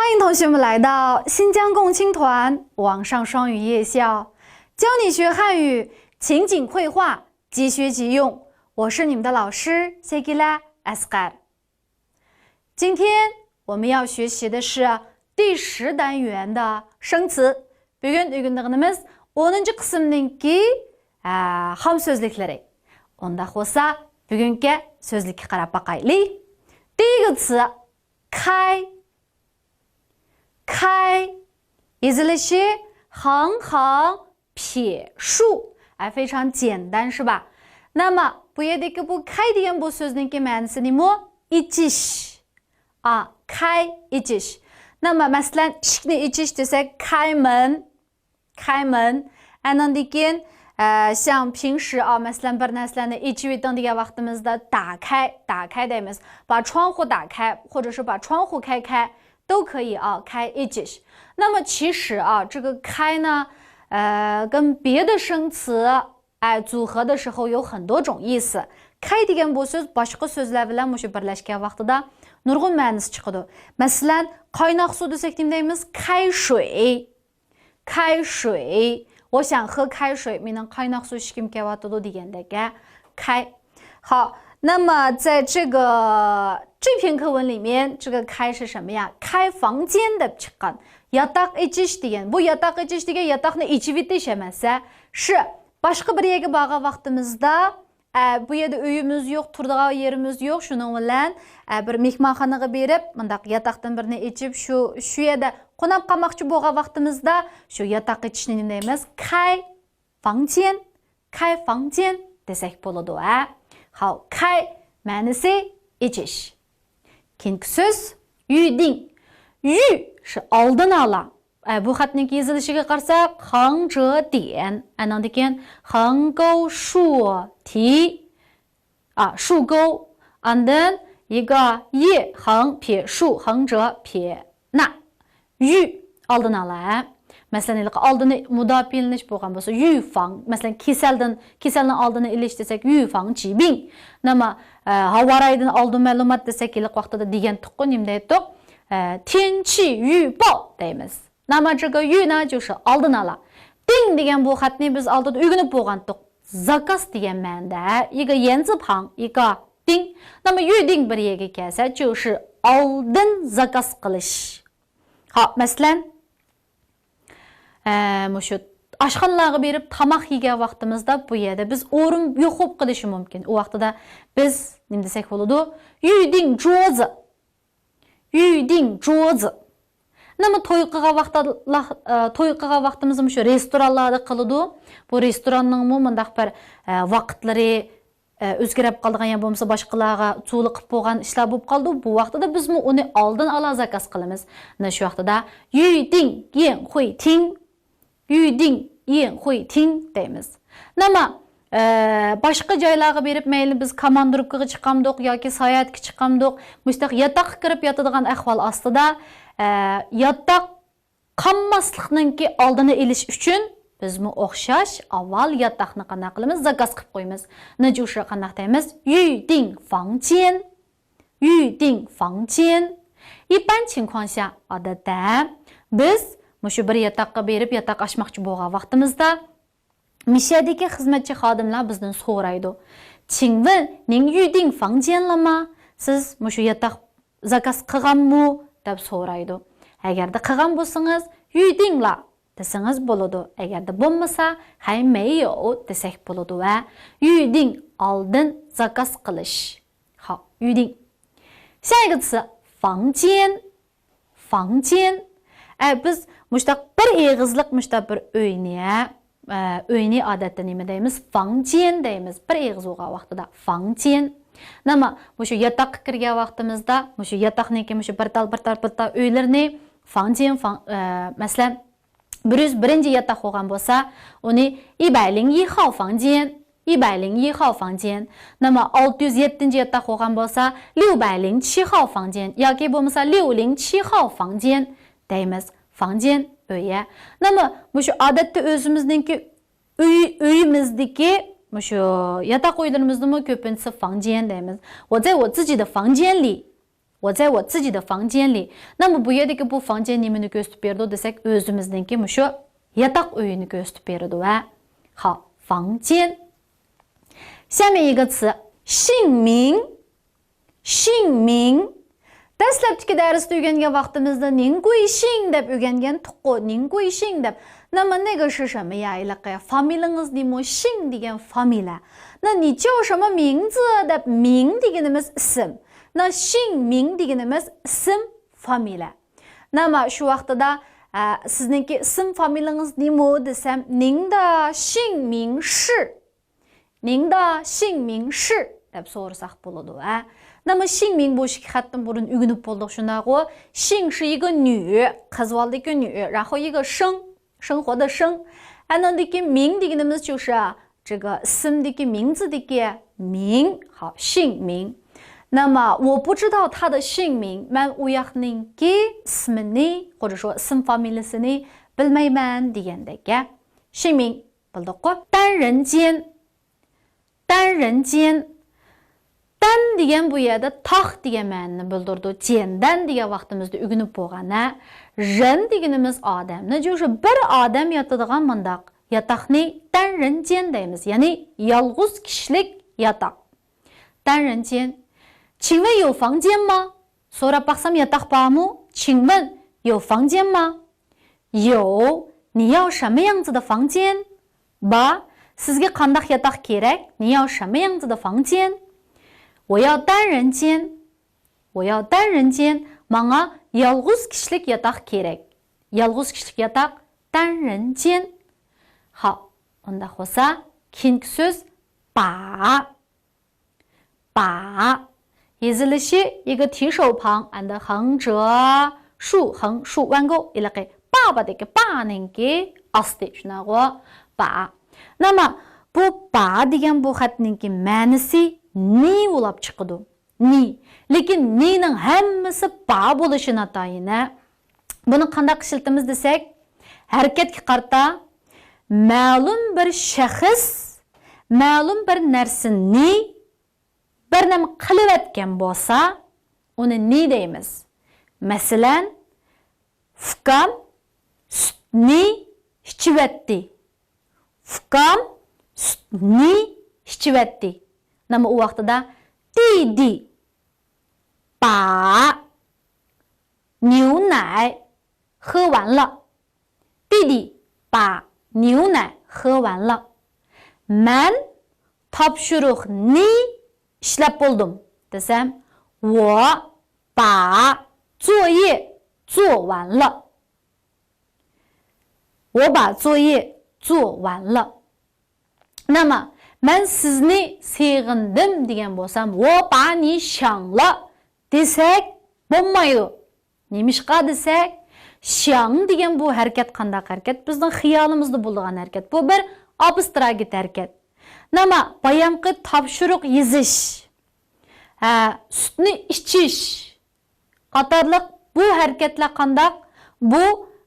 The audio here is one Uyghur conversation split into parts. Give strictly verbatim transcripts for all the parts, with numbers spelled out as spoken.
欢迎同学们来到新疆共青团网上双语夜校，教你学汉语，情景会话，即学即用。我是你们的老师 Segila Asqar。今天我们要学习的是第十单元的生词。بۈگۈن ئۆگىنىدىغىنىمىز ئونىنچى قىسىمنىڭكى، ئە، خام سۆزلۈكلىرى. ئۇنداق بولسا، بۈگۈنكى سۆزلۈككە قاراپ باقايلى. 第一个词، 开. 开. يېزىلىشى خاڭ خاڭ پې شۇ. ئە، 非常简单، 是吧؟ 那么، بۇ يەردىكى بۇ 开 دېگەن بۇ سۆزنىڭكى مەنىسى نېمە؟ ئېچىش. ئا، 开، ئېچىش. 那么، مەسىلەن، ئىشىكنى ئېچىش دېسەك، 开门. 开门. ئانىڭدىن كېيىن، ئە، 像平时 ئا، مەسىلەن، بىر نەرسىلەرنى ئېچىۋېتىڭ دېگەن ۋاقتىمىزدا 打开، 打开 دەيمىز. 把窗户打开، 或者是把窗户开开都可以 ئا، 开 ئېچىش. 那么其实 ئا، 这个 开 呢، 呃，跟别的生词 ئە، 组合的时候有很多种意思. 开 دېگەن بۇ سۆز باشقا سۆزلەر بىلەن مۇشۇ بىرلەشكەن ۋاقتىدا نۇرغۇن مەنىسى چىقىدۇ. مەسىلەن، قايناق سۇ دېسەك نېمە دەيمىز؟ 开水. 开水. 我想喝开水، مېنىڭ قايناق سۇ ئىچكۈم كېلىۋاتىدۇ دېگەندەك، ھە؟ 开. 好，那么在这个这篇课文里面，这个 开 是什么呀？ 开房间 دەپ چىققان. ياتاق ئېچىش دېگەن. بۇ ياتاق ئېچىش دېگەن ياتاقنى ئېچىۋېتىش ئەمەس، ھە؟ 是. باشقا بىر يەرگە بارغان ۋاقتىمىزدا، ئە، بۇ يەردە ئۆيىمىز يوق، تۇرىدىغان يېرىمىز يوق، شۇنىڭ بىلەن، ئە، بىر مېھمانخانىغا بېرىپ، مۇنداق ياتاقتىن بىرنى ئېچىپ، شۇ، شۇ يەردە قوناپ قالماقچى بولغان ۋاقتىمىزدا، شۇ ياتاق ئېچىشنى نېمە دەيمىز؟ 开房间. 开房间 دېسەك بولىدۇ، ھە؟ 好، 开 مەنىسى ئېچىش. كېيىنكى سۆز، 预定. 预 是ئالدىن ئالا. ئە، بۇ خەتنىڭ يېزىلىشىگە قارىساق، 横折点. ئانىڭدىن كېيىن 横勾竖提. ئا، 竖钩. ئاندىن 一个一横撇竖横折撇捺. 预 ئالدىن ئالا، ھە؟ مەسىلەن، ھېلىقى ئالدىنى مۇداپىئەلىنىش بولغان بولسا، 预防. مەسىلەن، كېسەلدىن، كېسەلنىڭ ئالدىنى ئېلىش دېسەك، 预防疾病. نېمە، ئە، ھاۋا رايىدىن ئالدىن مەلۇمات دېسەك، ھېلىقى ۋاقتىدا دېگەنتۇققۇ، نېمە دەيتتۇق؟ ئە، 天气预报 دەيمىز. 那么这个 预 呢，就是ئالدىن ئالا. 订 دېگەن بۇ خەتنى بىز ئالدىدا ئۆگىنىپ بولغانتۇق. زاكاز دېگەن مەنىدە، 一个言字旁，一个 订. 那么 预定 بىر يەرگە كەلسە، 就是ئالدىن زاكاز قىلىش. ھا، مەسىلەن، ئە، مۇشۇ ئاشخانىلارغا بېرىپ تاماق يېگەن ۋاقتىمىزدا بۇ يەردە بىز ئورۇن يوق بولۇپ قېلىشى مۇمكىن. ئۇ ۋاقتىدا بىز نېمە دېسەك بولىدۇ؟ 预定桌子. 预定桌子. نېمە توي قىلغان ۋاقىتلا، ئە، توي قىلغان ۋاقتىمىزدا مۇشۇ رېستورانلاردا قىلىدۇ. بۇ رېستوراننىڭمۇ مۇنداق بىر، ئە، ۋاقىتلىرى، ئە، ئۆزگىرىپ قالىدىغان يا بولمىسا باشقىلارغا زۇلۇ قىلىپ بولغان ئىشلار بولۇپ قالىدۇ. بۇ ۋاقتىدا بىزمۇ ئۇنى ئالدىن ئالا زاكاز قىلىمىز. مانا شۇ ۋاقتىدا 预定宴会厅. 预定宴会厅 دەيمىز. نېمە، ئە، باشقا جايلارغا بېرىپ، مەيلى بىز كاماندىروپكىغا چىقامدۇق ياكى ساياھەتكە چىقامدۇق، مۇشۇنداق ياتاققا كىرىپ ياتىدىغان ئەھۋال ئاستىدا، ئە، ياتاق قالماسلىقنىڭكى ئالدىنى ئېلىش ئۈچۈن بىزمۇ ئوخشاش ئاۋۋال ياتاقنى قانداق قىلىمىز؟ زاكاز قىلىپ قويىمىز. نىجۇشى قانداق دەيمىز؟ 预订房间. 预订房间. 一般情况下، ئادەتتە بىز مۇشۇ بىر ياتاققا بېرىپ ياتاق ئاچماقچى بولغان ۋاقتىمىزدا، مىشەدىكى خىزمەتچى خادىملار بىزدىن سورايدۇ. 请问您预订房间了吗؟ سىز مۇشۇ ياتاق زاكاز قىلغانمۇ؟ دەپ سورايدۇ. ئەگەردە قىلغان بولسىڭىز، 预订了 دېسىڭىز بولىدۇ. ئەگەردە بولمىسا، 还没有 دېسەك بولىدۇ. ۋە 预订 ئالدىن زاكاز قىلىش. 好، 预订. 下一个词، 房间. 房间. ئە، بىز مۇشتاق بىر ئېغىزلىق مۇشتاق بىر ئۆينى، ئە، ئۆينى ئادەتتە نېمە دەيمىز؟ 房间 دەيمىز. بىر ئېغىز بولغان ۋاقتىدا 房间. نېمە، مۇشۇ ياتاققا كىرگەن ۋاقتىمىزدا، مۇشۇ ياتاقنىڭكى مۇشۇ بىر تال، بىر تال، بىر تال ئۆيلىرىنى 房间، 房، ئە، مەسىلەن، بىر يۈز بىرىنچى ياتاق بولغان بولسا، ئۇنى 一百零一号房间. 一百零一号房间. نېمە، ئالتە يۈز يەتتىنچى ياتاق بولغان بولسا، 六百零七号房间 ياكى بولمىسا 六零七号房间 دەيمىز. 房间 ئۆيە. نېمە، مۇشۇ ئادەتتە ئۆزىمىزنىڭكى ئۆي، ئۆيىمىزدىكى مۇشۇ ياتاق ئۆيلىرىمىزنىمۇ كۆپىنچىسى 房间 دەيمىز. 我在我自己的房间里.我在我自己的房间里. 那么 بۇ يەردىكى بۇ 房间 نېمىنى كۆرسىتىپ بېرىدۇ دېسەك، ئۆزىمىزنىڭكى مۇشۇ ياتاق ئۆيىنى كۆرسىتىپ بېرىدۇ ھە. 好، 房间. 下面一个词，姓名. 姓名. دەسلەپتىكى دەرستە ئۆگەنگەن ۋاقتىمىزدا 您贵姓 دەپ ئۆگەنگەنتۇققۇ، 您贵姓 دەپ. 那么那个是什么呀؟ ھېلىقى فامىلىڭىز نېمە؟ 姓 دېگەن فامىلە. 那你叫什么名字 دەپ، 名 دېگىنىمىز ئىسىم. 那姓名 دېگىنىمىز ئىسىم، فامىلە. 那么 شۇ ۋاقتىدا، ئە، سىزنىڭكى ئىسىم فامىلىڭىز نېمە دېسەم، 您的姓名是. 您的姓名是 دەپ سورىساق بولىدۇ ھە. 那么姓名 بۇ ئىككى خەتتىن بۇرۇن ئۆگىنىپ بولدۇق شۇنداقغۇ. 姓 是一个女، قىز بالىدىكى 女، 然后一个生، 生活的生. ئاندىن كېيىن 名 دېگىنىمىز 就是这个 ئىسىمدىكى 名字دىكى 名. 好，姓名. 那么我不知道他的姓名، مەن ئۇ ياقنىڭكى ئىسمىنى، 或者说 ئىسىم فامىلىسىنى بىلمەيمەن دېگەندەك ھە. 姓名 بىلدۇققۇ. 单人间. 单人间. 单 دېگەن بۇ يەردە تاق دېگەن مەنىنى بىلدۈرىدۇ. 简单 دېگەن ۋاقتىمىزدا ئۆگىنىپ بولغان ھە. 人 دېگىنىمىز ئادەمنى، 就是 بىر ئادەم ياتىدىغان مۇنداق ياتاقنى 单人间 دەيمىز. يەنى يالغۇز كىشىلىك ياتاق. 单人间. 请问有房间吗؟ سوراپ باقسام ياتاق بارمۇ؟ 请问有房间吗؟ 有，你要什么样子的房间？ بار، سىزگە قانداق ياتاق كېرەك؟ 你要什么样子的房间？ 我要单人间. 我要单人间. ماڭا يالغۇز كىشىلىك ياتاق كېرەك. يالغۇز كىشىلىك ياتاق، 单人间. 好، ئۇنداق بولسا كېيىنكى سۆز 把. 把. يېزىلىشى 一个提手旁 ئەندى 横折، 竖横竖弯钩 ھېلىقى 爸爸دىكى 爸 نىڭكى ئاستى شۇنداقغۇ؟ 把. 那么 بۇ 把 دېگەن بۇ خەتنىڭكى مەنىسى 你 بولاپ چىقىدۇ. 你. لېكىن 你 نىڭ ھەممىسى 把 بولۇشى ناتايىن ھە. بۇنى قانداق ئىشلىتىمىز دېسەك، ھەرىكەتكە قارىتا مەلۇم بىر شەخس مەلۇم بىر نەرسىنى بىر نېمە قىلىۋەتكەن بولسا، ئۇنى 你 دەيمىز. مەسىلەن، ئۇكام سۈتنى ئىچىۋەتتى. ئۇكام سۈتنى ئىچىۋەتتى. نېمە ئۇ ۋاقتىدا 弟弟把牛奶喝完了. 弟弟把牛奶喝完了. مەن تاپشۇرۇقنى ئىشلەپ بولدۇم دېسەم، 我把作业做完了. 我把作业做完了. 那么 مەن سىزنى سېغىندىم دېگەن بولسام، 我把你想了 دېسەك بولمايدۇ. نېمىشقا دېسەك، 想 دېگەن بۇ ھەرىكەت قانداق ھەرىكەت؟ بىزنىڭ خىيالىمىزدا بولىدىغان ھەرىكەت. بۇ بىر ئابستراكت ھەرىكەت. نېمە؟ بايامقى تاپشۇرۇق يېزىش، ھە، سۈتنى ئىچىش قاتارلىق بۇ ھەرىكەتلەر قانداق؟ بۇ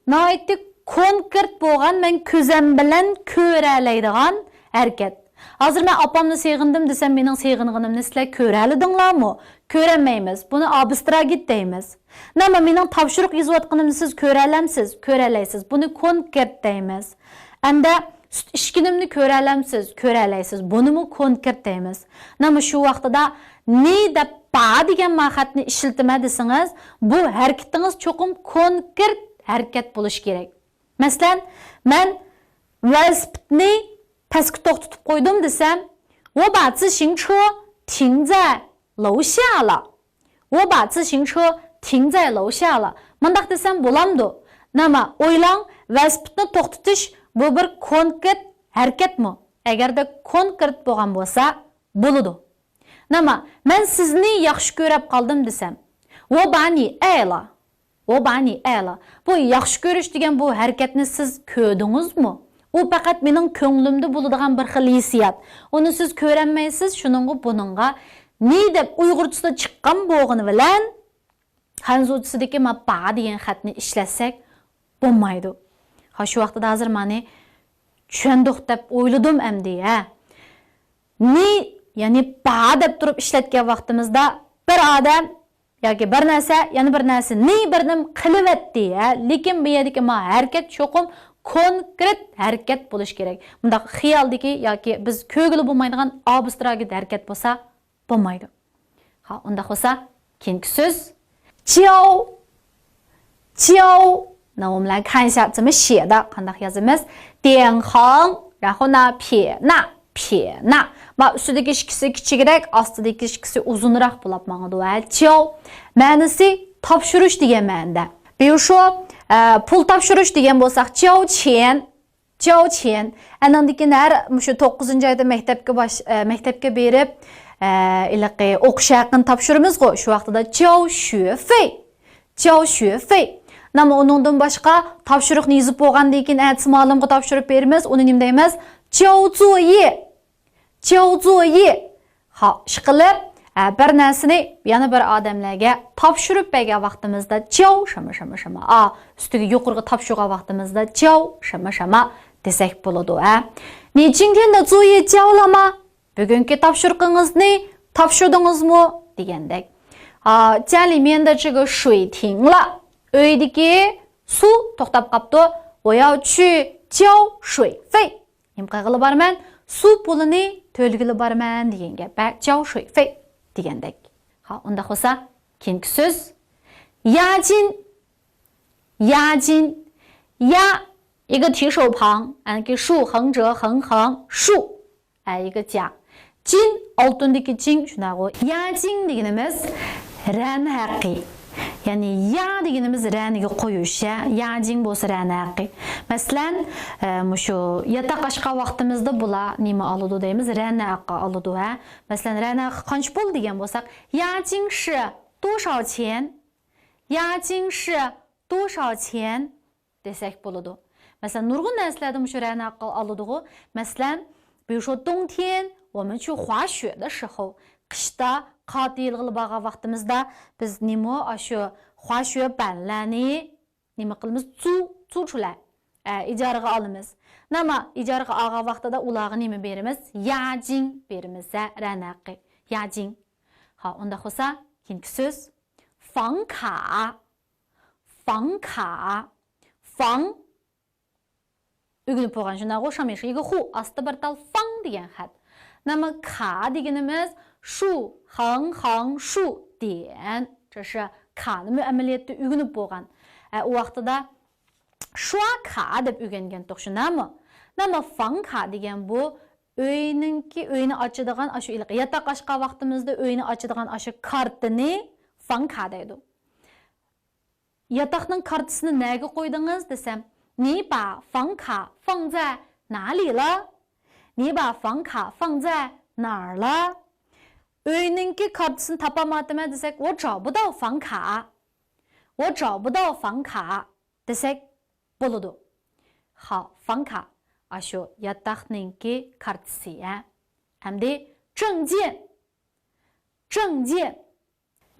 ناھايىتى كونكرېت بولغان، مەن كۆزۈم بىلەن كۆرەلەيدىغان ھەرىكەت. ھازىر مەن ئاپامنى سېغىندىم دېسەم، مېنىڭ سېغىنغىنىمنى سىلەر كۆرەلىدىڭلارمۇ؟ كۆرەلمەيمىز. بۇنى ئابستراكت دەيمىز. نېمە، مېنىڭ تاپشۇرۇق يېزىۋاتقىنىمنى سىز كۆرەلەمسىز؟ كۆرەلەيسىز. بۇنى كونكرېت دەيمىز. ئەمدى سۈت ئىچكىنىمنى كۆرەلەمسىز؟ كۆرەلەيسىز. بۇنىمۇ كونكرېت دەيمىز. نېمە، شۇ ۋاقتىدا 你 دەپ 把 دېگەن ما خەتنى ئىشلىتىمەن دېسىڭىز، بۇ ھەرىكىتىڭىز چوقۇم كونكرېت ھەرىكەت بولۇشى كېرەك. مەسىلەن، مەن ۋېلىسىپىتنى پەسكە توختىتىپ قويدۇم دېسەم، 我把自行车停在楼下了. 我把自行车停在楼下了. مۇنداق دېسەم بولامدۇ؟ نېمە، ئويلاڭ، ۋېلىسىپىتنى توختىتىش بۇ بىر كونكرېت ھەرىكەتمۇ؟ ئەگەردە كونكرېت بولغان بولسا، بولىدۇ. نېمە، مەن سىزنى ياخشى كۆرەپ قالدىم دېسەم، 我把你爱了. 我把你爱了. بۇ ياخشى كۆرۈش دېگەن بۇ ھەرىكەتنى سىز كۆردىڭىزمۇ؟ ئۇ پەقەت مېنىڭ كۆڭلۈمدە بولىدىغان بىر خىل ھېسسىيات. ئۇنى سىز كۆرەلمەيسىز، شۇنىڭغا بۇنىڭغا 你 دەپ ئۇيغۇرچىسىدا چىققان بولغىنى بىلەن، خەنزۇچىسىدىكى ما 把 دېگەن خەتنى ئىشلەتسەك بولمايدۇ. ھا، شۇ ۋاقتىدا ھازىر مانى چۈشەندۇق دەپ ئويلىدىم ئەمدى، ھە. 你، يەنى 把 دەپ تۇرۇپ ئىشلەتكەن ۋاقتىمىزدا بىر ئادەم ياكى بىر نەرسە يەنە بىر نەرسىنى بىر نېمە قىلىۋەتتى، ھە؟ لېكىن بۇ يەردىكى ما ھەرىكەت چوقۇم كونكرېت ھەرىكەت بولۇشى كېرەك. مۇنداق خىيالدىكى ياكى بىز كۆرگىلى بولمايدىغان ئابستراكت ھەرىكەت بولسا بولمايدۇ. ھا، ئۇنداق بولسا كېيىنكى سۆز چياۋ. چياۋ. 那我们来看一下怎么写的. قانداق يازىمىز؟ 点横، 然后呢，撇捺، 撇捺. ما ئۈستىدىكى ئىككىسى كىچىكرەك، ئاستىدىكى ئىككىسى ئۇزۇنراق بولۇپ ماڭىدۇ، ھە؟ چياۋ مەنىسى تاپشۇرۇش دېگەن مەنىدە. 比如说، ئە، پۇل تاپشۇرۇش دېگەن بولساق، 交钱. 交钱. ئەنىڭدىن كېيىن ھەر مۇشۇ توققۇزىنچى ئايدا مەكتەپكە باش-، ئە، مەكتەپكە بېرىپ، ئە، ھېلىقى ئوقۇش ھەققىنى تاپشۇرىمىزغۇ، شۇ ۋاقتىدا 交学费. 交学费. 那么 ئۇنىڭدىن باشقا تاپشۇرۇقنى يېزىپ بولغاندىن كېيىن ئەتىسى مۇئەللىمگە تاپشۇرۇپ بېرىمىز، ئۇنى نېمە دەيمىز؟ 交作业. 交作业. ھا، ئىشقىلىپ، ھە، بىر نەرسىنى يەنە بىر ئادەملەرگە تاپشۇرۇپ بەرگەن ۋاقتىمىزدا 交什么什么什么. ئا، ئۈستىگە يۇقىرىغا تاپشۇرغان ۋاقتىمىزدا 交什么什么 دېسەك بولىدۇ، ھە. 你今天的作业交了吗؟ بۈگۈنكى تاپشۇرۇقىڭىزنى تاپشۇردىڭىزمۇ؟ دېگەندەك. 啊，家里面的这个水停了. ئۆيدىكى سۇ توختاپ قاپتۇ. 我要去交水费. نېمە قىلغىلى بارىمەن؟ سۇ پۇلىنى تۆلىگىلى بارىمەن دېگەن گەپ. 交水费 دېگەندەك. ھا، ئۇنداق بولسا كېيىنكى سۆز 押金. 押金. 押. 一个提手旁، ئەنكى 竖، 横折، 横横، 竖. ئە، 一个加. 金، ئالتۇندىكى 金، شۇنداقغۇ. 押金 دېگىنىمىز رەنە ھەققى. يەنى 押 دېگىنىمىز رەنىگە قويۇش، ھە. 押金 بولسا رەنە ھەققى. مەسىلەن، ئە، مۇشۇ ياتاق ئاچقان ۋاقتىمىزدا بۇلار نېمە ئالىدۇ دەيمىز؟ رەنە ھەققى ئالىدۇ، ھە. مەسىلەن، رەنە ھەققى قانچە پۇل دېگەن بولساق، 押金是多少钱؟ 押金是多少钱؟ دېسەك بولىدۇ. مەسىلەن، نۇرغۇن نەرسىلەردە مۇشۇ رەنە ھەققى ئالىدىغۇ. مەسىلەن، 比如说冬天我们去滑雪的时候، قىشتا قار تېيىلغىلى بارغان ۋاقتىمىزدا بىز نېمە ئاشۇ 滑雪板لەرنى نېمە قىلىمىز؟ 租، 租出来. ئە، ئىجارىگە ئالىمىز. نېمە، ئىجارىگە ئالغان ۋاقتىدا ئۇلارغا نېمە بېرىمىز؟ 押金 بېرىمىز، ھە، رەنە ھەققى. 押金. ھا، ئۇنداق بولسا، كېيىنكى سۆز 房卡. 房卡. 房. ئۆگىنىپ بولغان شۇنداقغۇ، 上面是一个户، ئاستى بىر تال 方 دېگەن خەت. نېمە 卡 دېگىنىمىز 竖، 横横竖点. 这是卡 نى ئەمەلىيەتتە ئۆگىنىپ بولغان. ئە، ئۇ ۋاقتىدا 刷卡 دەپ ئۆگەنگەنتۇق، شۇنداقمۇ؟ نېمە 房卡 دېگەن بۇ ئۆينىڭكى، ئۆينى ئاچىدىغان، ئاشۇ ھېلىقى ياتاق ئاچقان ۋاقتىمىزدا ئۆينى ئاچىدىغان ئاشۇ كارتىنى 房卡 دەيدۇ. ياتاقنىڭ كارتىسىنى نەگە قويدىڭىز دېسەم، 你把房卡放在哪里了؟ 你把房卡放在哪儿了؟ ئۆينىڭكى كارتىسىنى تاپالمايتىمەن دېسەك، 我找不到房卡. 我找不到房卡 دېسەك بولىدۇ. خا، 房卡، ئاشۇ ياتاقنىڭكى كارتىسى، ھە. ئەمدى 证件. 证件.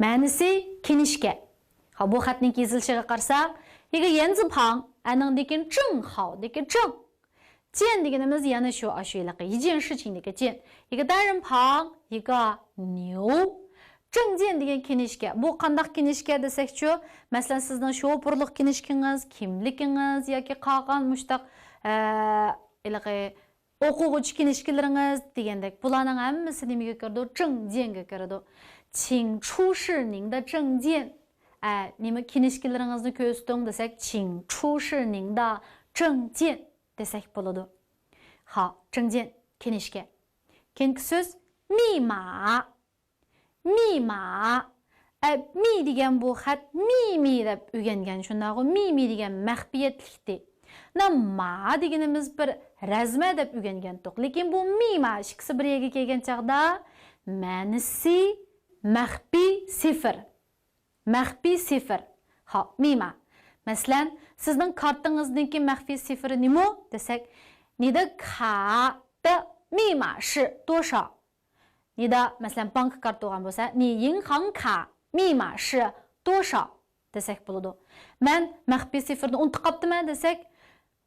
مەنىسى كىنىشكا. ھا، بۇ خەتنىڭ يېزىلىشىغا قارىساق، 一个言字旁، ئەنىڭدىن كېيىن 正好دىكى 正. 件 دېگىنىمىز يەنە شۇ، ئاشۇ ھېلىقى 一件事情دىكى 件. 一个单人旁，一个牛. 证件 دېگەن كىنىشكا. بۇ قانداق كىنىشكا دېسەكچۇ؟ مەسىلەن، سىزنىڭ شوپۇرلۇق كىنىشكىڭىز، كىملىكىڭىز ياكى قالغان مۇشتاق، ئە، ھېلىقى ئوقۇغۇچى كىنىشكىلىرىڭىز دېگەندەك، بۇلارنىڭ ھەممىسى نېمىگە كىرىدۇ؟ 证件گە كىرىدۇ. 请出示您的证件. ئە، نېمە، كىنىشكىلىرىڭىزنى كۆرسىتىڭ دېسەك، 请出示您的证件 دېسەك بولىدۇ. خا، 证件، كىنىشكا. كېيىنكى سۆز، 密码. 密码. ئە، 密 دېگەن بۇ خەت 秘密 دەپ ئۆگەنگەن، شۇنداقغۇ؟ 秘密 دېگەن مەخپىيەتلىكتى. 那码 دېگىنىمىز بىر رەزمە دەپ ئۆگەنگەنتۇق. لېكىن بۇ 密码 ئىككىسى بىر يەرگە كەلگەن چاغدا مەنىسى مەخپىي سىفىر. مەخپىي سىفىر. خا، 密码. مەسىلەن، سىزنىڭ كارتىڭىزنىڭكى مەخپىي سىفىرى نېمە دېسەك، 你的卡的密码是多少؟ 你的، مەسىلەن، بانكا كارتا بولغان بولسا، 你银行卡密码是多少 دېسەك بولىدۇ. مەن مەخپىي سىفىرنى ئۇنتۇپ قاپتىمەن دېسەك،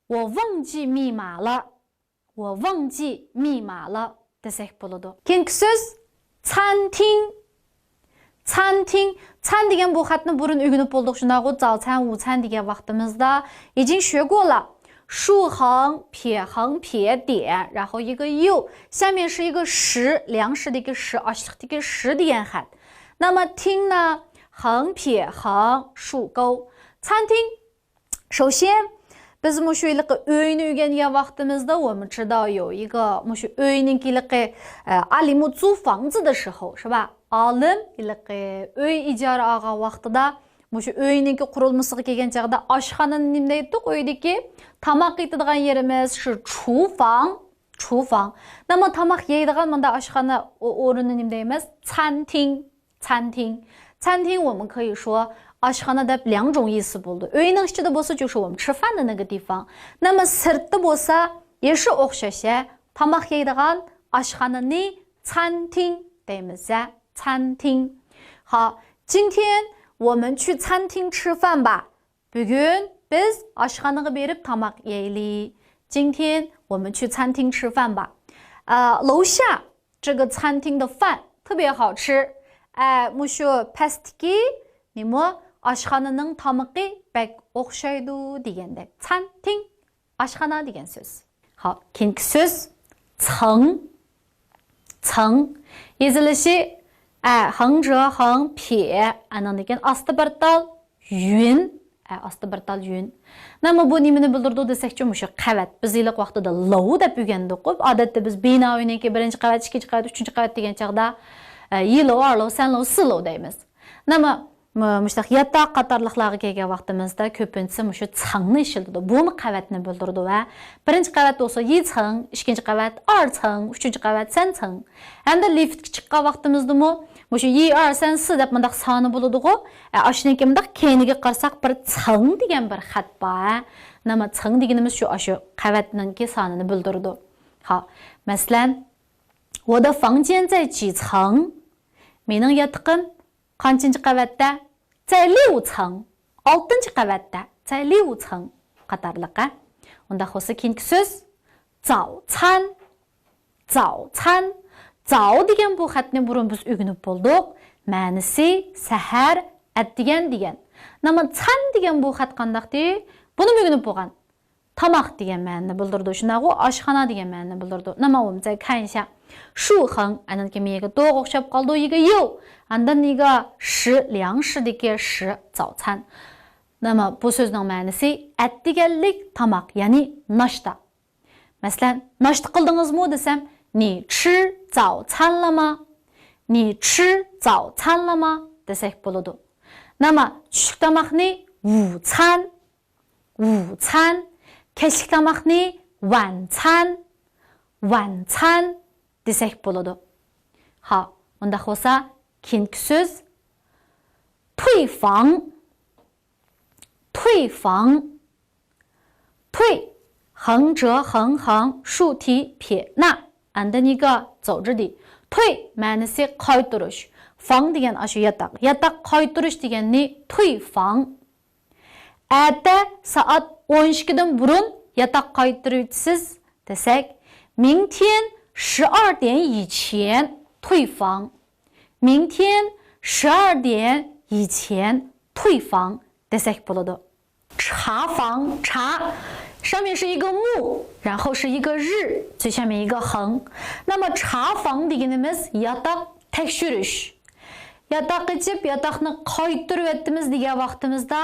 我忘记密码了. 我忘记密码了 دېسەك بولىدۇ. كېيىنكى سۆز، 餐厅.餐厅، 餐 دېگەن بۇ خەتنى بۇرۇن ئۆگىنىپ بولدۇق، شۇنداقغۇ؟ 早餐، 午餐 دېگەن ۋاقتىمىزدا 已经学过了. 竖横、撇横、撇点，然后一个又，下面是一个食，粮食的一个食， ئاشلىقتىكى 食 دېگەن خەت. 那么厅呢؟ 横撇横竖钩。 餐厅 首先، بىز مۇشۇ ھېلىقى ئۆينى ئۆگەنگەن ۋاقتىمىزدا، 我们知道有一个 مۇشۇ ئۆينىڭكى ھېلىقى، ئە، 阿里木租房子的时候، 是吧؟ ئالىم ھېلىقى ئۆي ئىجارە ئالغان ۋاقتىدا، مۇشۇ ئۆينىڭكى قۇرۇلمىسىغا كەلگەن چاغدا ئاشخانىنى نېمە دەيتتۇق؟ ئۆيدىكى تاماق يەيدىغان يېرىمىز، شۇ 厨房، 厨房. 那么 تاماق يەيدىغان مۇنداق ئاشخانا ئو-، ئورنىنى نېمە دەيمىز؟ 餐厅. 餐厅. 餐厅我们可以说 ئاشخانا دەپ 两种意思 بولىدۇ. ئۆينىڭ ئىچىدە بولسا 就是我们吃饭的那个地方. 那么 سىرتتا بولسا 也是 ئوخشاش، تاماق يەيدىغان ئاشخانىنى 餐厅 دەيمىز، 餐厅. 好，今天我们去餐厅吃饭吧. بۈگۈن بىز ئاشخانىغا بېرىپ تاماق يەيلى. 今天我们去餐厅吃饭吧. 呃，楼下 这个餐厅的饭特别好吃. ئە، مۇشۇ پەستىكى نېمە، ئاشخانىنىڭ تامىقى بەك ئوخشايدۇ دېگەندەك. 餐厅، ئاشخانا دېگەن سۆز. ھاپ، كېيىنكى سۆز 层. 层. يېزىلىشى ئە، 横折横撇، ئانىڭدىن كېيىن ئاستى بىر تال يۈن، ئە، ئاستى بىر تال يۈن. نېمە بۇ نېمىنى بىلدۈرىدۇ دېسەكچۇ، مۇشۇ قەۋەت. بىز ھېلىقى ۋاقتىدا 楼 دەپ ئۆگەندۇق. ئادەتتە بىز بىنا ئۆينىڭكى بىرىنچى قەۋەت، ئىككىنچى قەۋەت، ئۈچىنچى قەۋەت دېگەن چاغدا، ئە، 一楼، 二楼، 三楼، 四楼 دەيمىز. نېمە، مۇ-، مۇشۇنداق ياتاق قاتارلىقلارغا كەلگەن ۋاقتىمىزدا كۆپىنچىسى مۇشۇ 层نى ئىشلىتىدۇ. بۇمۇ قەۋەتنى بىلدۈرىدۇ ۋە بىرىنچى قەۋەت بولسا 一层، ئىككىنچى قەۋەت 二层، ئۈچىنچى قەۋەت 三层. ھەمدە لىفتكە چىققان ۋاقتىمىزدىمۇ مۇشۇ 一二三四 دەپ مۇنداق سانى بولىدىغۇ. ئە، ئاشۇنىڭكى مۇنداق كەينىگە قارىساق بىر 层 دېگەن بىر خەت بار. نېمە، 层 دېگىنىمىز شۇ، ئاشۇ قەۋەتنىڭكى سانىنى بىلدۈرىدۇ. ھا، مەسىلەن، 我的房间在几层؟ مېنىڭ ياتىقىم قانچىنچى قەۋەتتە؟ 在六层. ئالتىنچى قەۋەتتە. 在六层 قاتارلىق، ھە؟ ئۇنداق بولسا كېيىنكى سۆز 早餐. 早餐. 早 دېگەن بۇ خەتنى بۇرۇن بىز ئۆگىنىپ بولدۇق. مەنىسى سەھەر، ئەتىگەن دېگەن. نېمە، 餐 دېگەن بۇ خەت قانداقتى؟ بۇنىمۇ ئۆگىنىپ بولغان. تاماق دېگەن مەنىنى بىلدۈرىدۇ، شۇنداقغۇ؟ ئاشخانا دېگەن مەنىنى بىلدۈرىدۇ. نېمە، 我们再看一下. 竖横 ئاندىن كېيىن 一个 دوغا ئوخشاپ قالىدۇ، 一个又. ئاندىن 一个食، 粮食دىكى 食، 早餐. نېمە، بۇ سۆزنىڭ مەنىسى ئەتىگەنلىك تاماق، يەنى ناشتا. مەسىلەن، ناشتا قىلدىڭىزمۇ دېسەم، 你吃早餐了吗؟ 你吃早餐了吗؟ دېسەك بولىدۇ. نېمە، چۈشلۈك تاماقنى 午餐. 午餐. كەچلىك تاماقنى 晚餐. 晚餐 دېسەك بولىدۇ. ھا، ئۇنداق بولسا كېيىنكى سۆز 退房. 退房. 退، 横折横横竖提撇捺 ئاندىن 一个 走之地. 退 مەنىسى قايتۇرۇش. 房 دېگەن ئاشۇ ياتاق. ياتاق قايتۇرۇش دېگەننى 退房. ئەتە سائەت ئون ئىككىدىن بۇرۇن ياتاق قايتۇرۇۋېتىسىز دېسەك، 明天十二点以前退房. 明天十二点以前退房 دېسەك بولىدۇ. 查房، 查 上面是一个木，然后是一个日，最下面一个横. 那么查房 دېگىنىمىز ياتاق تەكشۈرۈش. ياتاق ئېچىپ، ياتاقنى قايتۇرۇۋەتتىمىز دېگەن ۋاقتىمىزدا،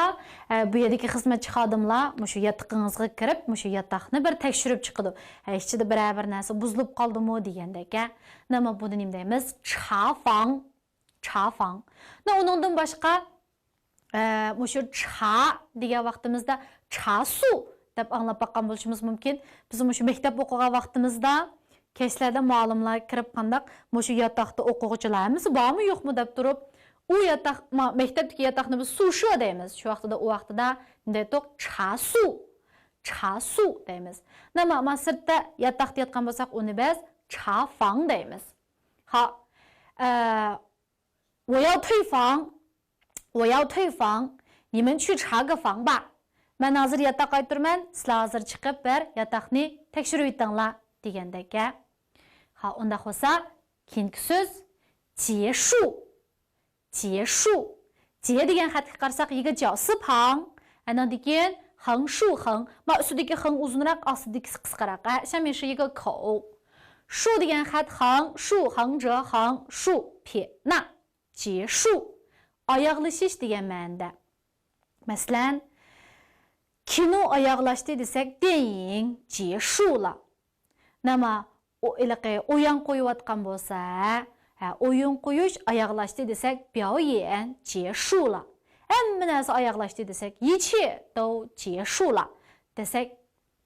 ئە، بۇ يەردىكى خىزمەتچى خادىملار مۇشۇ ياتىقىڭىزغا كىرىپ، مۇشۇ ياتاقنى بىر تەكشۈرۈپ چىقىدۇ. ئە، ئىچىدە بىرەر بىر نەرسە بۇزۇلۇپ قالدىمۇ دېگەندەك، ئە. نېمە، بۇنى نېمە دەيمىز؟ 查房. 查房. نە، ئۇنىڭدىن باشقا، ئە، مۇشۇ 查 دېگەن ۋاقتىمىزدا 查宿 دەپ ئاڭلاپ باققان بولۇشىمىز مۇمكىن. بىز مۇشۇ مەكتەپ ئوقۇغان ۋاقتىمىزدا كەچلەردە مۇئەللىملەر كىرىپ قانداق مۇشۇ ياتاقتا ئوقۇغۇچىلار ھەممىسى بارمۇ يوقمۇ دەپ تۇرۇپ، ئۇ ياتاق، ما-، مەكتەپتىكى ياتاقنى بىز 宿舍 دەيمىز. شۇ ۋاقتىدا، ئۇ ۋاقتىدا نېمە دەيتتۇق؟ 查宿. 查宿 دەيمىز. نېمە، ما سىرتتا ياتاقتا ياتقان بولساق، ئۇنى بىز 查房 دەيمىز. ھا، ئە، 我要退房. 我要退房. 你们去查个房吧. مەن ھازىر ياتاق قايتۇرىمەن، سىلەر ھازىر چىقىپ بىر ياتاقنى تەكشۈرۈۋېتىڭلار دېگەندەك. ھا، ئۇنداق بولسا، كېيىنكى سۆز 结束.结束. 结 دېگەن خەتكە قارىساق، 一个绞丝旁، ئاندىن كېيىن 横竖横، ما ئۈستىدىكى 横 ئۇزۇنراق، ئاستىدىكىسى قىسقىراق. ھە، 下面是一个口. 竖 دېگەن خەت 横竖横折横竖撇捺. 结束. ئاياغلىشىش دېگەن مەنىدە. مەسىلەن، كىنو ئاياغلاشتى دېسەك، 电影结束了. نېمە، ئۇ ھېلىقى ئويۇن قويۇۋاتقان بولسا، ھە، ھە، ئويۇن قويۇش ئاياغلاشتى دېسەك، 表演结束了. ھەممە نەرسە ئاياغلاشتى دېسەك، 一切都结束了 دېسەك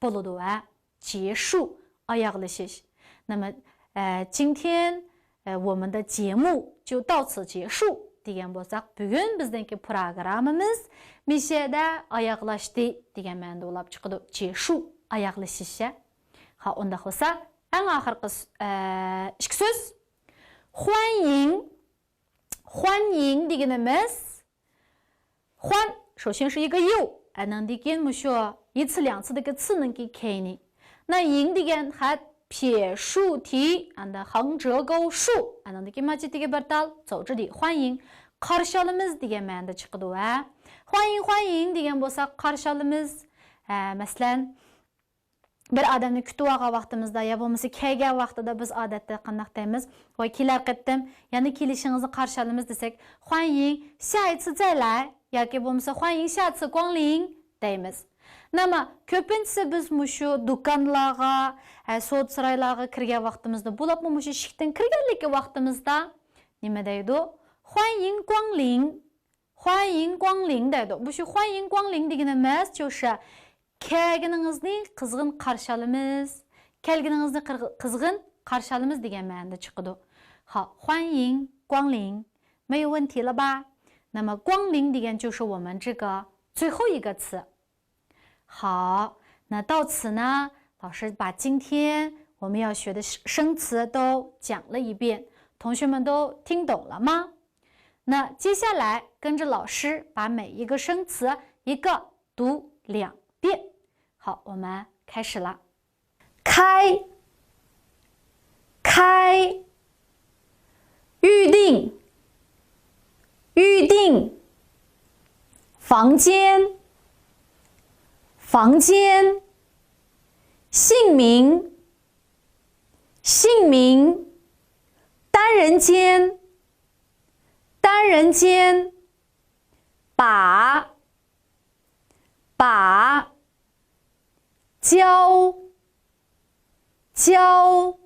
بولىدۇ، ھە. 结束، ئاياغلىشىش. نېمە، ئە، 今天، ئە، 我们的节目就到此结束 دېگەن بولساق، بۈگۈن بىزنىڭكى پروگراممىمىز مىشەدە ئاياغلاشتى دېگەن مەنىدە بولۇپ چىقىدۇ. 结束، ئاياغلىشىش، ھە. ھا، ئۇنداق بولسا، ئەڭ ئاخىرقى سۆ-، ئە، ئىككى سۆز. 欢迎، 欢迎 دېگىنىمىز، 欢 首先是一个 you، ئاندىن كېيىن مۇشۇ 一次两次 دىكى 次 نىڭكى كەينى. 那 迎 دېگەن خەت 撇竖提، ئاندىن 横折钩竖، ئاندىن كېيىن مانا چېتىگە بىر تال 走之礼欢迎. قارشى ئالىمىز دېگەن مەنىدە چىقىدۇ، ھە. 欢迎欢迎 دېگەن بولسا قارشى ئالىمىز. ھە، مەسىلەن، بىر ئادەمنى كۈتۈۋالغان ۋاقتىمىزدا يا بولمىسا كەلگەن ۋاقتىدا بىز ئادەتتە قانداق دەيمىز؟ ۋاي، كېلەر قېتىم يەنە كېلىشىڭىزنى قارشى ئالىمىز دېسەك، 欢迎下一次再来 ياكى بولمىسا 欢迎下次光临 دەيمىز. نېمە، كۆپىنچىسى بىز مۇشۇ دۇكانلارغا، ھە، سودا سارايلارغا كىرگەن ۋاقتىمىزدا، بولۇپمۇ مۇشۇ ئىشىكتىن كىرگەنلىكى ۋاقتىمىزدا نېمە دەيدۇ؟ 欢迎光临. 欢迎光临 دەيدۇ. بۇ شۇ 欢迎光临 دېگىنىمىز چۇشا. كەلگىنىڭىزنى قىزغىن قارشى ئالىمىز. كەلگىنىڭىزنى قىرغ-، قىزغىن قارشى ئالىمىز دېگەن مەنىدە چىقىدۇ. 好،欢迎光临，没有问题了吧？那么光临 دېگەن چۇشا 我们这个最后一个词. 好，那到此呢，老师把今天我们要学的生，生词都讲了一遍，同学们都听懂了吗？那接下来跟着老师把每一个生词一个读两遍。好，我们开始了。开，开，预定，预定，房间，房间，姓名，姓名，单人间，单人间，把，把，交，交，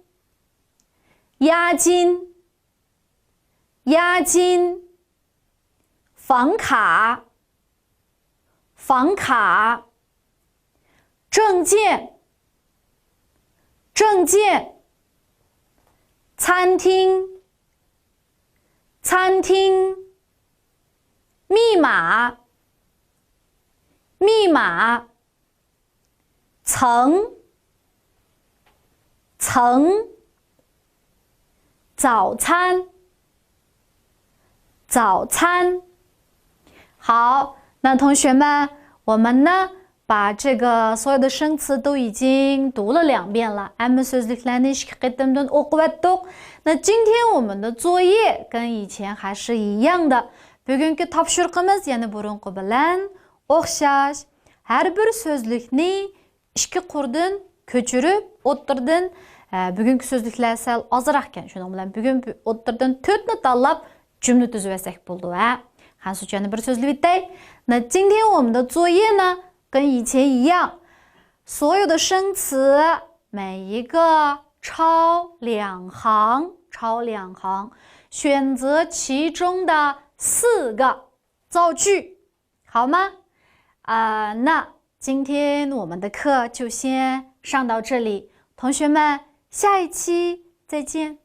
押金，押金，房卡，房卡，证件，证件，餐厅，餐厅，密码，密码，层，层，早餐，早餐。好，那同学们，我们呢，把这个所有的生词都已经读了两遍了。ھەممە سۆزلۈكلەرنى ئىككى قېتىمدىن ئوقۇۋەتتۇق. 那今天我们的作业跟以前还是一样的. بۈگۈنكى تاپشۇرۇقىمىز يەنە بۇرۇنقى بىلەن ئوخشاش. ھەر بىر سۆزلۈكنى ئىككى قۇردىن كۆچۈرۈپ، ئوتتۇرىدىن، ئە، بۈگۈنكى سۆزلۈكلەر سەل ئازراقكەن. شۇنىڭ بىلەن بۈگۈن بۈ-، ئوتتۇرىدىن تۆتنى تاللاپ جۈملە تۈزۈۋەتسەك بولىدۇ، ھە. 还是全都 بىر سۆزلىۋېتەي. 那今天我们的作业呢，跟以前一样，所有的生词每一个抄两行，抄两行，选择其中的四个造句。 好吗？啊，那今天我们的课就先上到这里，同学们，下一期再见。